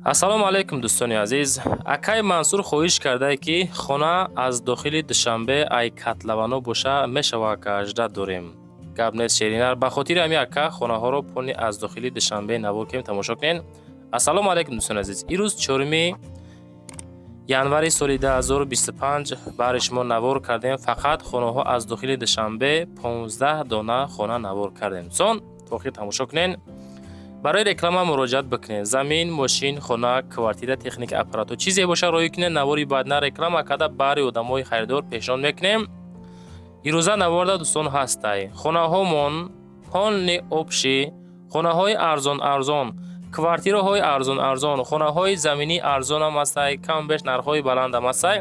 Ассалому алайкум, дӯстони азиз. Акай Мансур хоҳиш кардае, ки хона аз дохили Душанбе, ай Котловано боша, мешава, ака, ждать дорем. Гап нест, шеринар. Ба хотири ҳами ака хонаҳоро полный аз дохили Душанбе навор кунем, тамошо кунен. Ассалому алайкум, дӯстони азиз. Ирӯз 4 январи соли 2025 баҳри шумо навор кардем. Фақат хонаҳо аз дохили Душанбе, 15 дона хона навор кардем. Дӯстон, то охир тамошо кунен. Барои реклама муроҷиат бикунед. Замин, мошин, хона, квартира, техника, аппаратҳо, чизе боша, роҳӣ кунед. Навори баъдна реклама карда, баҳри одамои харидор пешниҳод мекунем. Ирӯза наворда, дӯстон, ҳастай хонаҳомон полный общий, хонаҳои арзон арзон, квартираҳои арзон арзон, хонаҳои заминӣ арзонам ҳастай, кам беш нархҳои баландам ҳастай.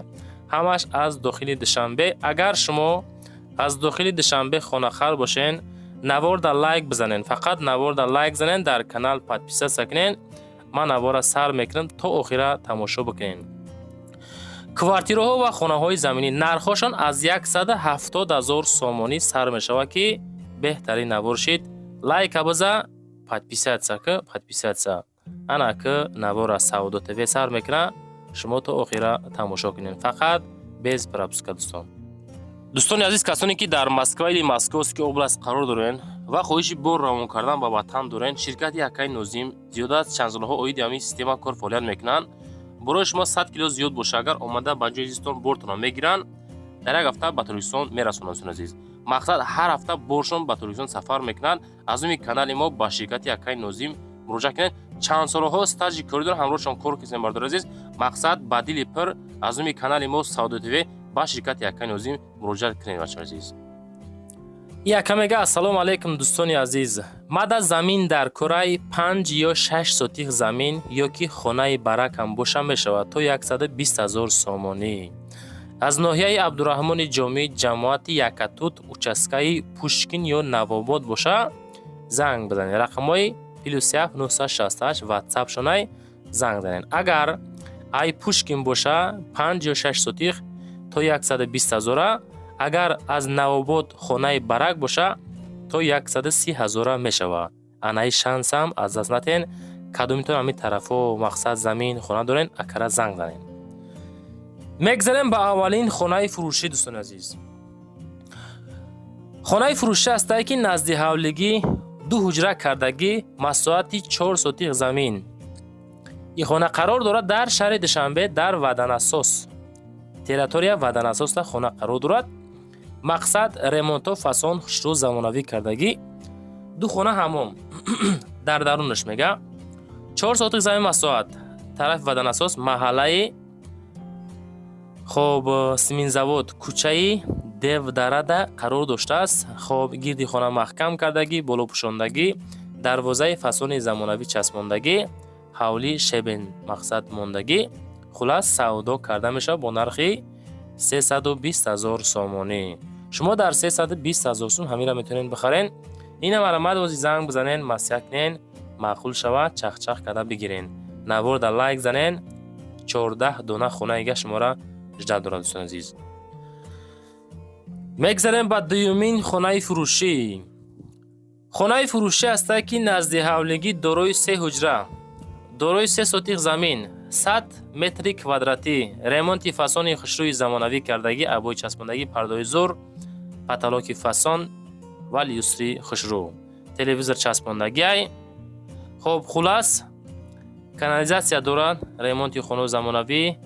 Ҳамаш аз дохили Душанбе. Агар шумо аз дохили Душанбе хонахар бошен, наворда лайк бизанен, фақат наворда лайк занен, дар канал подписаться кунен. Ман навора сар мекунам, то охира тамошо бикунен. Квартираҳо ва хонаҳои заминӣ нархҳошон аз 170 ҳазор сомонӣ сар мешавад, ки беҳтарин навор шид. Лайка биза, подписаться ки, подписаться. Ана ки навора Савдо ТВ сар мекуна, шумо то охира тамошо кунед, фақат без пропуска. Дӯстон, дӯстони азиз, касоне ки дар Москва или Московский область қарор дорен ва хоҳиши бор равон кардан ба ватан дорен, ширкати акаи Нозим зиёда аз чанд солҳо оиди ҳамин система кор фаъолият мекунанд. Борои шумо 100 кило зиёд боша, агар омада ба ҷои зистон бортонро мегиранд, дар як ҳафта ба Тоҷикистон мерасонанд. Дӯстони азиз, мақсад, ҳар ҳафта боршон ба Тоҷикистон сафар мекунанд. Аз номи канали мо ба ширкати акаи Нозим муроҷиат кунед. Чанд солҳо стажи корӣ доранд, ҳамроҳшон кор кунем. Бардори азиз, мақсад, ба дили пир аз номи канали мо Савдо ТВ ба ширкати акаи Нозим муроҷиат кунед, бачаҳои азиз. Яка мега: «Ассалому алайкум, дӯстони азиз, мада замин дар кураи 5 ё 6 сотих замин ё ки хонаи баракам боша, мешавад, то 120 ҳазор сомонӣ. Аз ноҳияи Абдураҳмони Ҷомӣ, ҷамоати Якатут, участкаи Пушкин ё Навобод боша, занг бизанед. Рақамҳои +7 968, ватсап шонай, занг занед. Агар ай Пушкин боша, 5 ё 6 сотих то 120 ҳазора, агар аз Навобод хонаи барак боша, то 130 ҳазора мешавад». Анаи шансам аз даст натен. Кадомитон ҳамин тарафҳо, мақсад, замин, хона дорен, акара занг занед. Мегзарем ба аввалин хонаи фурӯшӣ. Дӯстони азиз, хонаи фурӯшӣ ҳастае, ки назди ҳавлигӣ, ду ҳуҷра кардагӣ, масоҳати 4 сотих замин. Ин хона қарор дорад дар шаҳри Душанбе, дар Ваданасос, территория Ваданасоста хона қарор дорад. Мақсад, ремонтҳо фасон, хушрӯ, замонавӣ кардагӣ, ду хона, ҳамом дар дарунаш. Мега, 4 сотих замин масоҳат, тарафи Ваданасос, маҳаллаи, хоб, Симинзавод, кӯчаи Девдарада қарор доштааст. Хоб, гирди хона маҳкам кардагӣ, боло пӯшондагӣ, дарвозаи фасони замонавӣ часпондагӣ, ҳавлӣ щебень, мақсад, мондагӣ. Хулас, савдо карда мешавад бо нархи 320 ҳазор сомонӣ. Шумо дар 320 ҳазор сум ҳаминро метавонед бихарен. Ина марамат вози занг бизанен, маслиҳат кунен, маъқул шавад, чахчах карда бигирен. Наворда лайк занен. 14 дона хонаига шуморо ждать дорад. Дӯстони азиз, мегзарем ба дуюмин хонаи фурӯшӣ. Хонаи фурӯшӣ ҳастае, ки назди ҳавлигӣ, дорои се ҳуҷра, дорои 3 сотих замин, 100 метри квадратӣ, ремонти фасони хушрӯи замонавӣ кардагӣ, обои часпондагӣ, пардои зур, потолоки фасон ва люстри хушрӯ, телевизор часпондагиай. Хоб, хулас, канализатсия дорад, ремонти хонаи замонавӣ,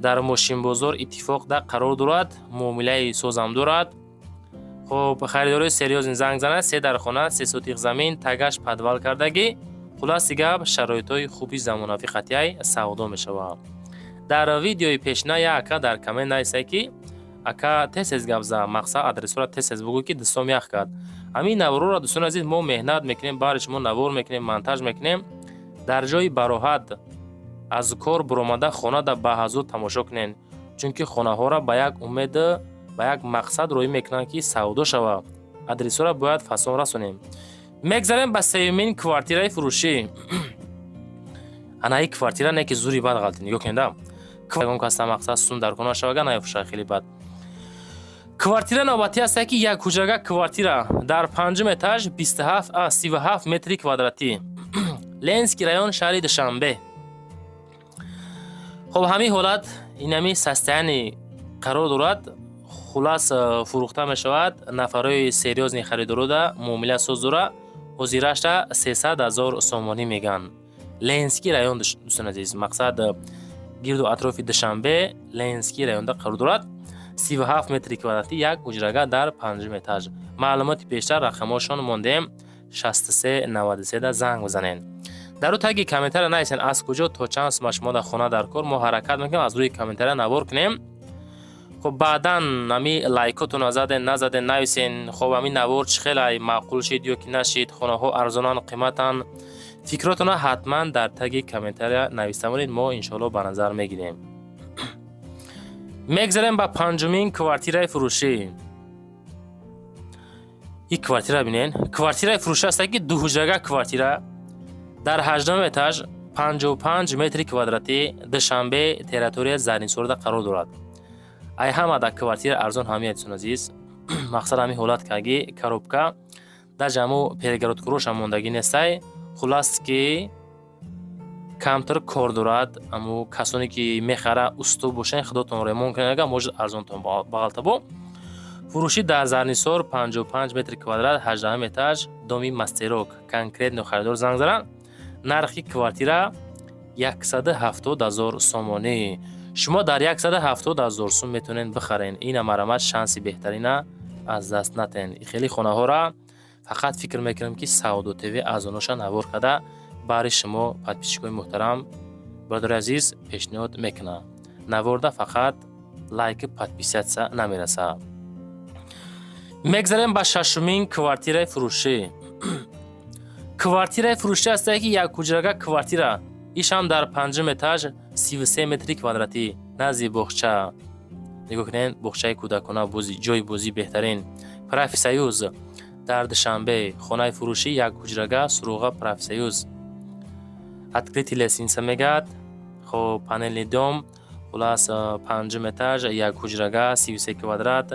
дар мошинбозор Иттифоқда қарор дорад, муомилаи созам дорад. Хоб, харидорои серьёзный занг занад. Се дар хона, 3 сотих замин, тагаш подвал кардагӣ. Хуласи гап, шароитҳои хуби замонавӣ қатъияй савдо мешавад. Дар видеои пешина як ака дар коммент нависае, ки ака, тез тез гап за, мақсад, адресҳоро тез тез бугӯ, ки дастом ях кард. Ҳамин наворҳоро, дӯстони азиз, мо меҳнат мекунем, баҳри шумо навор мекунем, монтаж мекунем. Дар ҷои бароҳат, аз кор буромада, хонада ба ҳазур тамошо кунед, чунки хонаҳоро ба як умед, ба як мақсад роҳӣ мекунанд, ки савдо шавад. Адресҳоро бояд фасон расонем. Мегзарем ба сеюмин квартираи фурӯшӣ. Анаи квартира не, ки зури бад ғалти, нигоҳ кунед, ягон каста, мақсад, сум дар кона шавага, наёфуша, хеле бад. Квартира навбатӣ ҳастае, ки як ҳуҷрага квартира дар панҷум этаж, 37 метри квадратӣ, Ленинский район, шаҳри Душанбе. Хоб, ҳамин ҳолат, инами состояние қарор дорад. Хулас, фурӯхта мешавад. Нафарҳои серьёзный харидорода муомила соз дора. Ҳозирашта 300 ҳазор сомонӣ мегӯянд. Ленинский район, дӯстони азиз, мақсад, гирду атрофи Душанбе, Ленинский районда қарор дорад. 37 метри квадратӣ, як ҳуҷрага дар панҷум этаж. Маълумоти бештар рақамҳошон мондем, 63 93 да занг бизанед. Дар рӯ таги комментария нависен, аз куҷо, то чанд сума шумо дар хона дар кор. Мо ҳаракат мекунем, аз рӯи комментария навор кунем. Хоб, баъдан ами лайкотонро заден, назаден, нависен. Хоб, ами навор чӣ хелай, маъқул шид ё ки нашид, хонаҳо арзонанд, қиматанд, фикротонро ҳатман дар таги комментария нависта монед, мо иншоалло ба назар мегирем. Мегзарем ба панҷумин квартираи фурӯшӣ. Ин квартира бинен, квартираи фурӯшӣ аста, ки дуҳуҷрага квартира дар ҳаждум этаж, 55 метри квадратӣ, Душанбе, территория Заринсорда қарор дорад. Ай ҳама дар квартира арзон ҳамия, дӯстон азиз. Мақсад, ҳамин ҳолат каги коробка дар ҷамъу перегородка рошам мондагӣ нестай. Хулас, ки камтар кор дорад. Аму касоне ки мехара, усто бошен, худотон ремонт кунед, ага может арзонтон бағалта. Бо фурӯшӣ дар Зарнисор, 55 метри квадрат, 18 этаж, доми Мастерок. Конкретно харидор занг занад. Нархи квартира 170 ҳазор сомонӣ. Шумо дар 170 ҳазор сум метавонед бихарен. Ина марамат, шанси беҳтарина аз даст натен. Хеле хонаҳоро фақат фикр мекунам, ки Савдо ТВ аз оноша навор карда, баҳри шумо, подписчик ои муҳтарам, бародари азиз, пешниҳод мекунам. Наворда фақат лайки, подписаться намерасад. Мегзарем ба шашумин квартираи фурӯшӣ. Квартираи фурӯшӣ ҳастае, ки як ҳуҷрага квартира, ишам дар панҷум этаж, 33 метри квадратӣ, назди боғча. Нигоҳ кунед, боғчаи кӯдакона, ҷои бозӣ беҳтарин. Профсоюз дар Душанбе, хонаи фурӯшӣ, як ҳуҷрага, суроға Профсоюз, открытый лестница мегӯяд. Хоб, панельный дом. Хулас, панҷум этаж, як ҳуҷрага, 33 квадрат,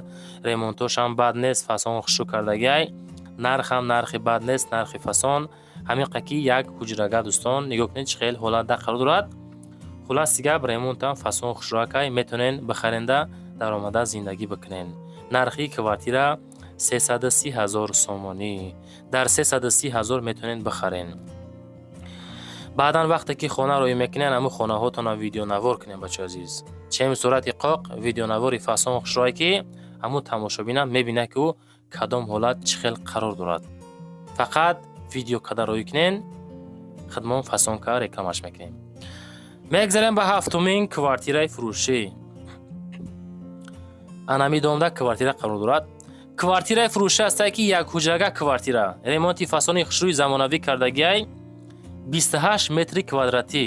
ремонтошам бад нест, фасон хушрӯ кардагиай. Нархам нархи бад нест, нархи фасон. Ҳамин ки як ҳуҷрага, дӯстон, нигоҳ кунед, чӣ хел ҳолатда қарор дорад. Хуласи гап, ремонтам фасон хушрӯакай, метавонед бихаренда, даромада зиндагӣ бикунед. Нархи квартира 330 ҳазор сомонӣ. Дар 330 ҳазор метавонед бихарен. Баъдан вақте ки хона роӣ мекунед, ҳамун хонаҳотонро видеонавор кунед, бачаи азиз. Чем сурати қоқ, видеонавори фасон хушрӯае, ки ҳамун тамошобинам мебинад, ки ӯ кадом ҳолат, чӣ хел қарор дорад. Фақат видео када роӣ кунен, худмон фасонка рекламаш мекунем. Мегзарем ба ҳафтумин квартираи фурӯшӣ. Анами домда квартира қарор дорад. Квартираи фурӯшӣ ҳастае, ки як ҳуҷрага квартира, ремонти фасони хушрӯи замонавӣ кардагиай, 28 метри квадратӣ.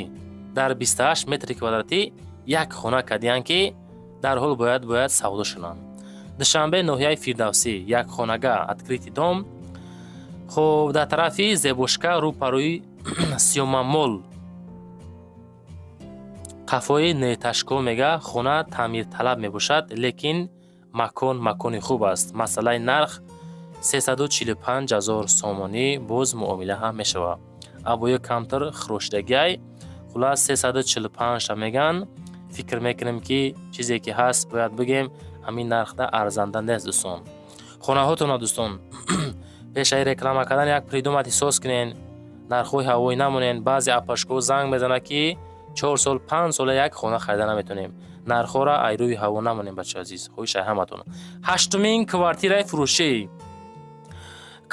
Дар 28 метри квадратӣ як хона кардиянд, ки дарҳол бояд савдо шунанд. Душанбе, ноҳияи Фирдавсӣ, як хонага, открытый дом. Хуб, дар тарафи Зебошка, рӯпарӯи Сиёмамол, қафои неташко мега. Хона таъмирталаб мебошад, лекин макон макони хуб аст. Масъалаи нарх 345 ҳазор сомонӣ, боз муомила ҳам мешавад. Обои камтар хирошидагиай. Хулас, 345та мегӯянд. Фикр мекунем, ки чизе ки ҳаст, бояд бигем, ҳамин нархда арзанда нест, дӯстон. Хонаҳотонро, дӯстон, пешаи реклама кардан як придумать соз кунен, нархҳои ҳавоӣ намонен. Баъзе апашкоҳо занг мезанад, ки 4 сол, 5 сола як хона харида наметавонем. Нархҳоро ай рӯи ҳаво намонем, бачаи азиз, хоҳишай ҳаматон. Ҳаштумин квартираи фурӯшӣ.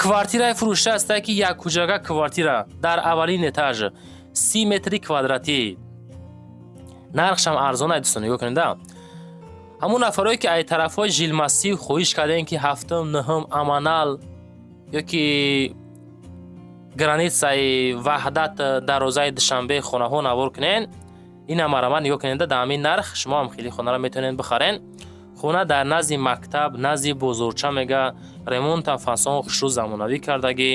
Квартираи фурӯшӣ ҳастае, ки як ҳуҷрага квартира дар аввалин этаж, 30 метри квадратӣ. Нархшам арзон ай, дӯстон, нигоҳ кунед. Ҳамун нафарое, ки ай тарафҳои Жилмассив хоҳиш кардем, ки ҳафтум, нӯҳум, Аманал ё ки границаи Ваҳдат, дарвозаи Душанбе хонаҳо навор кунен, ина марамат, нигоҳ кунед, дар ҳамин нарх шумо ҳам хеле хонаро метавонед бихарен. Хона дар назди мактаб, назди бозорча мега, ремонтам фасон хушрӯ замонавӣ кардагӣ.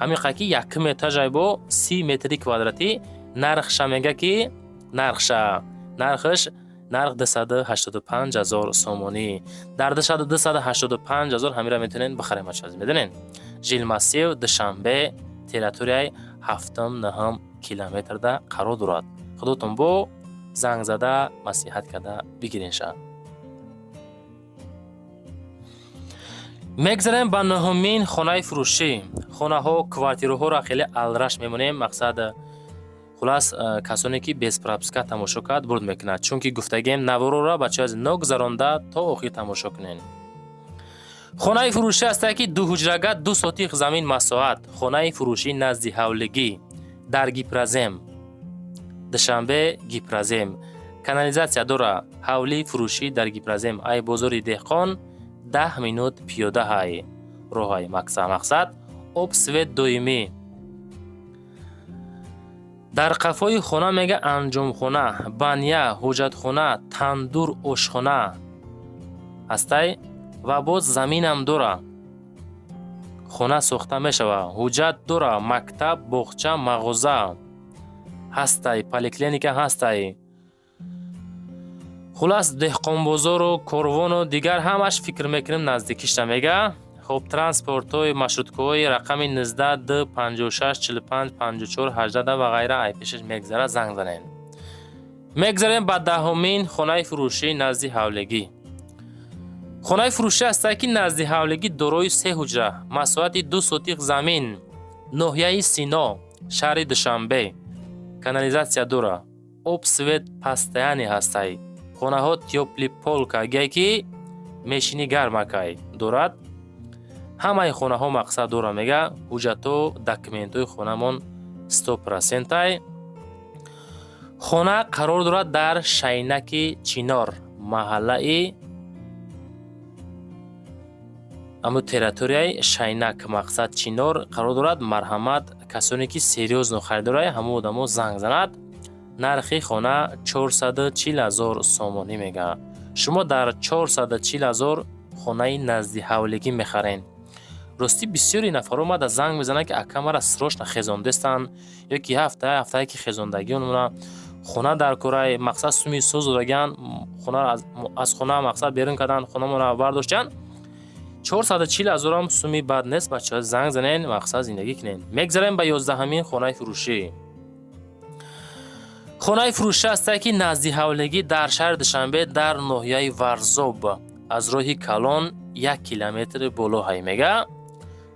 Ҳамин қа ки якум этажай бо 30 метри квадратӣ. Нархша мега, ки нархша, нархаш, нарх 285 ҳазор сомонӣ. Дар 285 ҳазор ҳамира метавонед бихарем, бачааз, медонед, Жилмассив, Душанбе, территорияи ҳафтум, нӯҳум километрда қарор дорад. Худотон бо Занг зада, маслиҳат карда бигиренша. Мегзарем ба нуҳумин хонаи фурӯшӣ. Хонаҳо, квартираҳоро хеле алраш мемонем. Мақсад, хулас, касоне ки без пропуска тамошо кард, бурд мекунад, чунки гуфтагем, наворора, бачаҳо, ногузаронда то охир тамошо кунед. Хонаи фурӯшӣ ҳастае, ки дуҳуҷрага, 2 сотих замин масоҳат. Хонаи фурӯшӣ назди ҳавлигӣ дар Гипрозем, Душанбе, Гипрозем, канализатсия дора. Ҳавлии фурӯшӣ дар Гипрозем, ай бозори Деҳқон 10 минут пиёда ҳай роҳай. Мақсад, об, свет доимӣ. Дар қафои хона, мега, анҷомхона, баня, ҳоҷатхона, тандур, ошхона ҳастай ва боз заминам дора. Хона сохта мешава, ҳуҷҷат дора. Мактаб, боғча, мағоза ҳастай, поликлиника ҳастай. Хулас, Деҳқонбозору Корвону дигар ҳамаш, фикр мекунем, наздикишта, мега. Хоб, транспортҳои маршруткаҳои рақами 19, д 56, 45, 54, 18 ва ғайра ай пешаш мегзарад. Занг занед. Мегзарем ба 10-умин хонаи фурӯшӣ назди ҳавлигӣ. Хонаи фурӯшӣ ҳастае, ки назди ҳавлигӣ, дорои се ҳуҷра, масоҳати 2 сотих замин, ноҳияи Сино, шаҳри Душанбе, канализатсия дора, об, свет постоянный ҳастай. Хонаҳо тёплый пол кагие, ки мешини гармакай дорад. Ҳамаи хонаҳо, мақсад, дора, мега. Ҳуҷҷатҳо, документҳои хонамон 100%-ай. Хона қарор дорад дар Шайнаки Чинор, маҳаллаи аму территорияи Шайнак, мақсад, Чинор қарор дорад. Марҳамат, касоне ки серьёзно харидорай, ҳамон одамо занг занад. Нархи хона 440 000 сомонӣ, мега. Шумо дар 440 000 хонаи назди ҳавлигӣ мехарен. Ростӣ, бисёри нафарҳо омада занг мезананд, ки ака, мара срочно хезондестанд ё ки ҳафта ҳафтае ки хезондагиона хона дар кораи. Мақсад, суми соз додагиан, хона аз хона, мақсад, берун кардан, хонамонро бардоштиянд. 440 000-ам суми бад нест, бачаҳо. Занг занен, мақсад, зиндагӣ кунен. Мегзарем ба 11-ҳамин хонаи фурӯшӣ. Хонаи фурӯшӣ ҳастае, ки назди ҳавлигӣ дар шаҳри Душанбе, дар ноҳияи Варзоб, аз роҳи калон 1 километр боло ҳай, мега.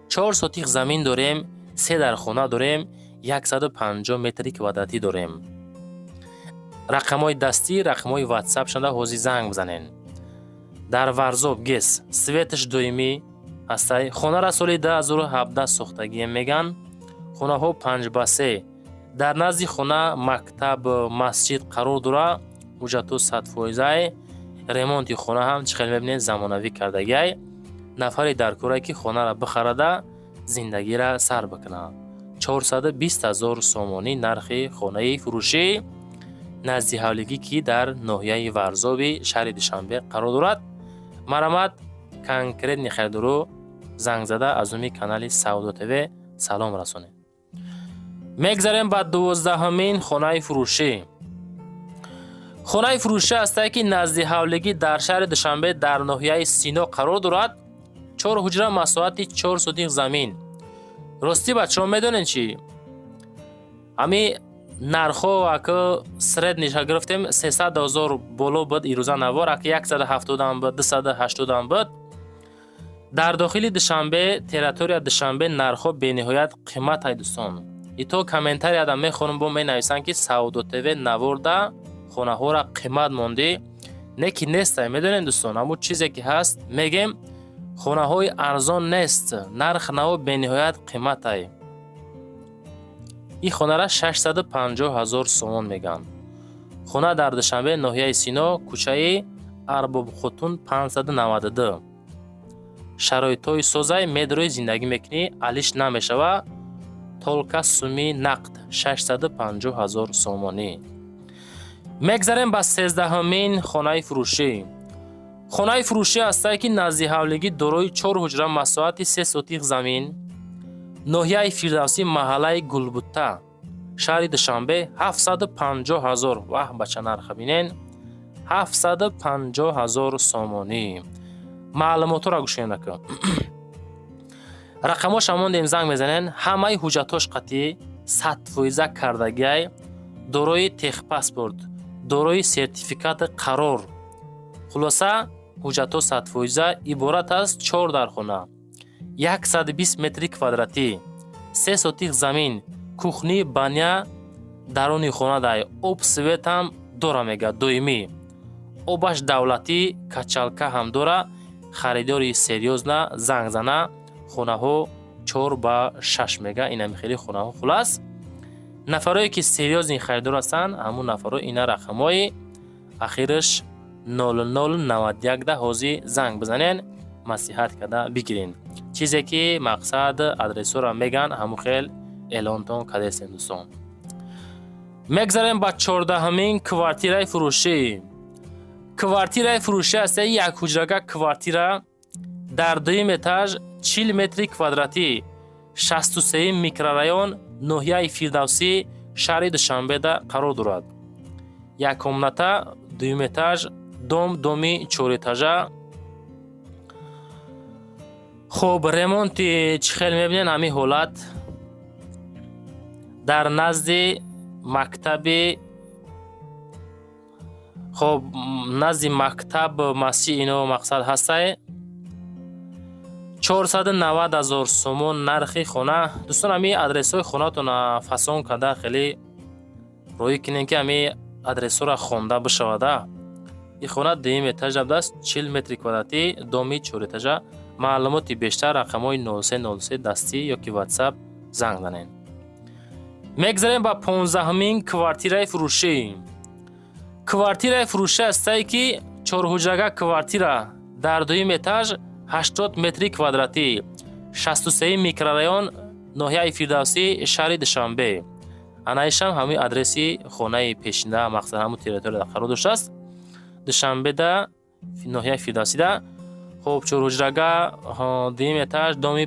4 сотих замин дорем, се дар хона дорем, 150 метри квадратӣ дорем. Рақамҳои дастӣ, рақамҳои ватсап шуда, ҳозир занг бизанен. Дар Варзоб ГЭС, светаш доимӣ ҳастай. Хонара соли 2017 сохтагием, меган. Хонаҳо 5 ба 3. Дар назди хона мактаб, масҷид қарор дора. Ҳуҷҷатҳо 100%-ай. Ремонти хона ҳам, чӣ хел мебинед, замонавӣ кардагиай. Нафаре дар корае, ки хонара бихарада, зиндагира сар бикунад. 420 000 сомонӣ нархи хонаи фурӯшӣ назди ҳавлигӣ, ки дар ноҳияи Варзоби шаҳри Душанбе қарор дорад. Марҳамат, конкретный харидоро занг зада, аз номи канали Савдо ТВ салом расонед. Мегзарем ба 12-ҳамин хонаи фурӯшӣ. Хонаи фурӯшӣ ҳастае, ки назди ҳавлигӣ дар шаҳри Душанбе, дар ноҳияи Сино қарор дорад. Чор ҳуҷра, масоҳати 4 сотих замин. Ростӣ, бачаҳо, медонед чӣ? Ҳами нархҳо, ака, средний ша гирифтем, 300 000 боло буд ирӯза навор, ака, 170-ам буд, 280-ам буд. Дар дохили Душанбе, территория Душанбе, нархҳо бениҳоят қиматай, дӯстон. Ито комментарияда мехонам, бо менависанд, ки Савдо ТВ наворда хонаҳоро қимат мондӣ. Не ки нестай, медонед, дӯстон, ҳамун чизе ки ҳаст мегем. Хонаҳои арзон нест, нарх наво бениҳоят қиматай. Ин хонара 650 ҳазор сомон мегӯянд. Хона дар Душанбе, ноҳияи Сино, кӯчаи Арбобхотун 592. Шароитҳои созай, медрои зиндагӣ мекунӣ, алиш намешава. Только суми нақд 650 ҳазор сомонӣ. Мегзарем ба 13-ҳамин хонаи фурӯшӣ. Хонаи фурӯшӣ ҳастае, ки назди ҳавлигӣ, дорои чор ҳуҷра, масоҳати 3 сотих замин, ноҳияи Фирдавсӣ, маҳаллаи Гулбутта, шаҳри Душанбе, 750 ҳазор. Ваҳ, бача, нарха бинен, 750 ҳазор сомонӣ. Маълумотҳоро гӯш кунед, ака. Рақамҳоша мондем, занг мезанен. Ҳамаи ҳуҷҷатҳош қатъӣ, 100% кардагиай, дорои техпаспорт. Дорои сертификати қарор. Хулоса, ҳуҷҷатҳо 100%. Иборат аз чор дархона, 120 метри квадратӣ, 3 сотих замин, кухня, баня даруни хона дай, об, свет ҳам дора, мега, доимӣ обаш давлатӣ, качалка ҳам дора. Харидори серьёзный занг зана. Хонаҳо 4 ба 6, мега, инами хеле хонаҳо. Хулас, нафарое ки серьёзный харидор ҳастанд, ҳамун нафаро ина рақамҳои ахираш 0091 да ҳозир занг бизанен, маслиҳат карда бигирен. Чизе ки мақсад адресҳоро меган, ҳамун хел эълонтон кардестем. Дӯстон, мегзарем ба 14-ҳамин квартираи фурӯшӣ. Квартираи фурӯшӣ аст як ҳуҷрага квартира дар дуюм этаж, 40 метри квадратӣ, 63-юм микрорайон, ноҳияи Фирдавсӣ, шаҳри Душанбеда қарор дорад. Як комната, дуюм этаж, дом, доми чорэтажа. Хуб, ремонти чӣ хел мебинед, ҳамин ҳолат. Дар назди мактаби, хоб, назди мактаб, масҷид, ино мақсад ҳастай. 490 000 сомон нархи хона. Дӯстон, ҳамин адресҳои хонатона фасон карда хеле роӣ кунем, ки ҳамин адресҳоро хонда бишавада. Ин хона дуюм этаж будааст, 40 метри квадратӣ, доми чорэтажа. Маълумоти бештар рақамҳои 0303 дастӣ ёки Ватсап занг занед. Мегзарем ба 15-ҳамин квартираи фурӯшӣ. Квартираи фурӯшӣ ҳастае, ки чорҳуҷрага квартира дар дуюм этаж, 80 метри квадратӣ, 63 микрорайон, ноҳияи Фирдавсӣ, шаҳри Душанбе. Анаишам ҳамин адреси хонаи пешина, мақсад ҳамун территорияда қарор доштааст, Душанбеда, ноҳияи Фирдавсида. Хуб, чорҳуҷрага, дуюм этаж, доми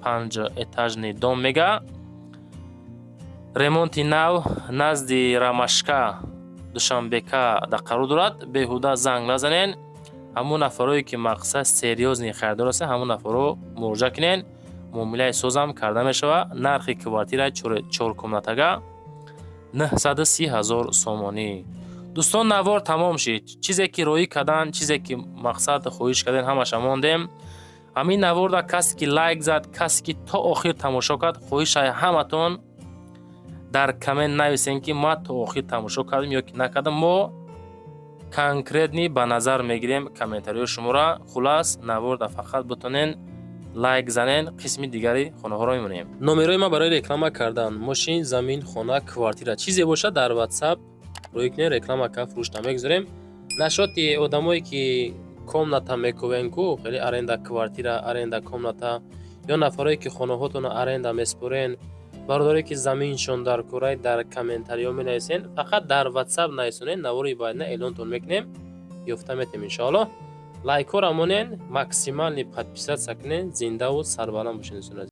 панҷэтажный дом, мега, ремонти нав, назди Рамашка, Душанбека да қарор дорад. Беҳуда занг назанен. Ҳамун нафарое ки мақсад серьёзный харидор ҳастанд, ҳамун нафарро муроҷиат кунен, муомилаи созам карда мешавад. Нархи квартира чоркомнатага 930 000 сомонӣ. Дӯстон, навор тамом шид. Чизе ки роӣ кардан, чизе ки мақсад хоҳиш кардем, ҳамаша мондем. Ҳамин наворда касе ки лайк зад, касе ки то охир тамошо кард, хоҳишай ҳаматон дар коммент нависем, ки ма то охир тамошо кардем ё ки накардам. Мо конкретный ба назар мегирем комментариҳои шуморо. Хулас, наворда фақат бутонен лайк занен. Қисми дигари хонаҳоро мемонем. Номерои ман барои реклама кардан мошин, замин, хона, квартира, чизе бошад, дар Ватсап рӯй кунед. Реклама ка фурӯш намегузорем. Нашоти одамое ки комната мекувен ку, хеле аренда квартира, аренда комната, ё нафарое ки хонаҳотонро аренда меспорен, бародаре ки заминшон дар курай, дар комментариҳо менависен. Фақат дар Ватсап нависонед, навори баъдина эълонтон мекунем, ёфта метем, иншоаллоҳ. Лайкҳоро монен, максимальный подписаться кунен. Зиндаву сарбаланд бошед, дӯстони азиз.